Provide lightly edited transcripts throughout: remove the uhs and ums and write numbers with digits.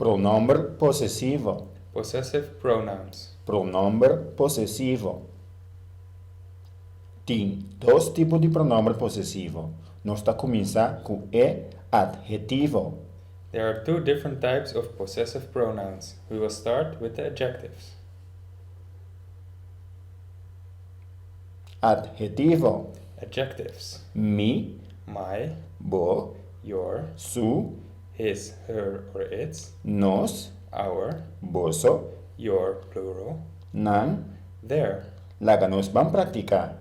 Pronòmber posesivo. Possessive pronouns. Pronòmber posesivo. Tin dos tipo di pronòmber posesivo. Nos ta kuminsá ku e athetivo. There are two different types of possessive pronouns. We will start with the adjectives. Athetivo. Adjectives. Mi. My. Bo. Your. Su. His, her or its. Nos. Our. Boso. Your, plural. Nan. Their. Laga nos ban praktiká.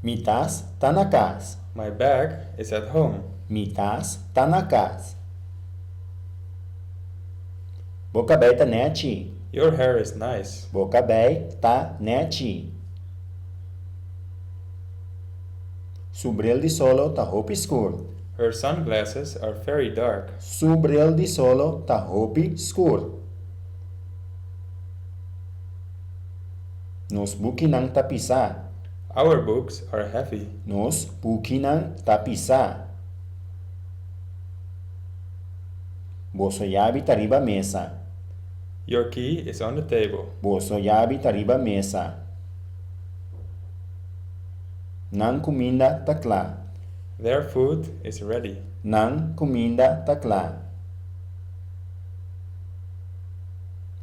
Mi tas ta na kas. My bag is at home. Mi tas ta na kas. Bo kabei ta nèchi. Your hair is nice. Bo kabei ta nèchi. Su bril di solo ta hopi skur. Her sunglasses are very dark. Su bril di solo ta hopi skur. Nos bukinan ta pisá. Our books are heavy. Nos bukinan ta pisá. Boso yabi ta riba mesa. Your key is on the table. Boso yabi ta riba mesa. Nan kuminda ta kla. Their food is ready. Nan kuminda ta kla.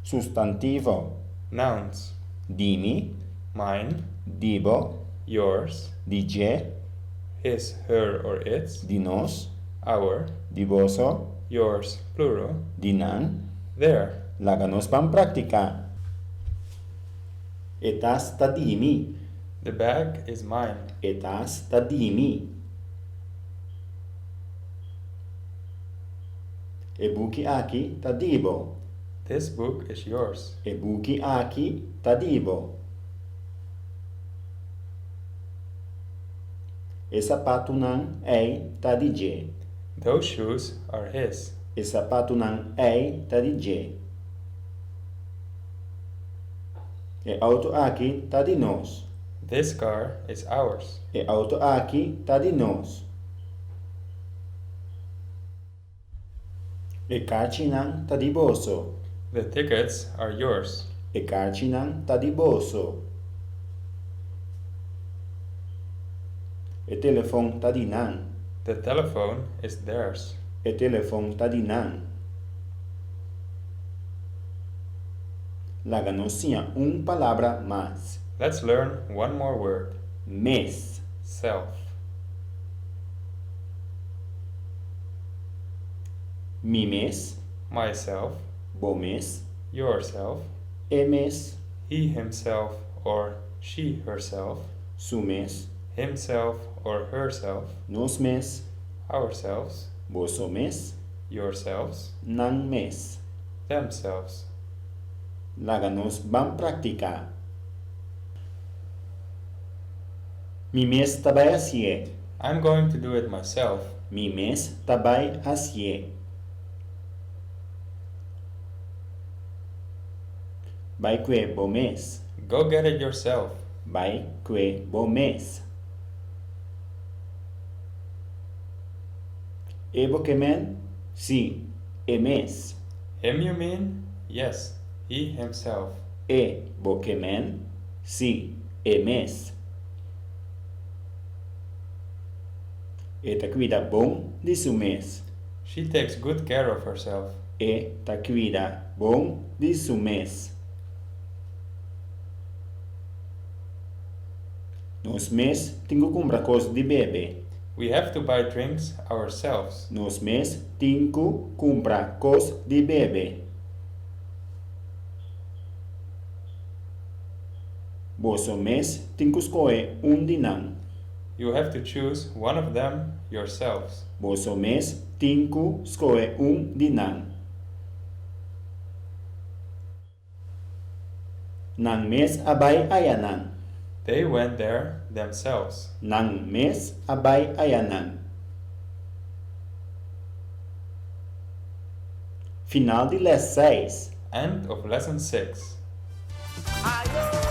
Sustantivo. Nouns. Di mi. Mine. Di bo. Yours. Di dje. His, her or its. Di nos. Our. Di boso. Yours, plural. Di nan. Their. Laga nos ban praktiká. E tas ta di mi. The bag is mine. E tas ta di mi. E buki aki ta di bo. This book is yours. E buki aki ta di bo. E sapatunan ei ta di dje. Those shoes are his. E sapatunan ei ta di dje. E outo aki ta di nos. This car is ours. E outo aki ta di nos. E karchinan ta di boso. The tickets are yours. E karchinan ta di boso. E telefon ta di nan. The telephone is theirs. E telefon ta di nan. Laga nos siña un palabra mas. Let's learn one more word. Mes. Self. Mi mes. Myself. Bo mes. Yourself. E mes. He himself or she herself. Su mes. Himself or herself. Nos mes. Ourselves. Boso mes. Yourselves. Nan mes. Themselves. Laga nos ban praktiká. Mi mes ta bai hasié. I'm going to do it myself. Mi mes ta bai hasié. Bai kue bo mes. Go get it yourself. Bai kue bo mes. E bo ke men? Sí, e mes. Him you mean? Yes, he himself. E bo ke men? Sí, e mes. E ta kuida bon di su mes. She takes good care of herself. E ta kuida bon di su mes. Nos mes tin ku kumpra kos di bebe. We have to buy drinks ourselves. Nos mes tin ku kumpra kos di bebe. Boso mes tin ku skohe un di nan. You have to choose one of them yourselves. Boso mes tin ku skohe un di nan. Nan mes a bai ayanan. They went there themselves. Nan mes a bai ayanan. Final di les seis. End of lesson 6. Ayo.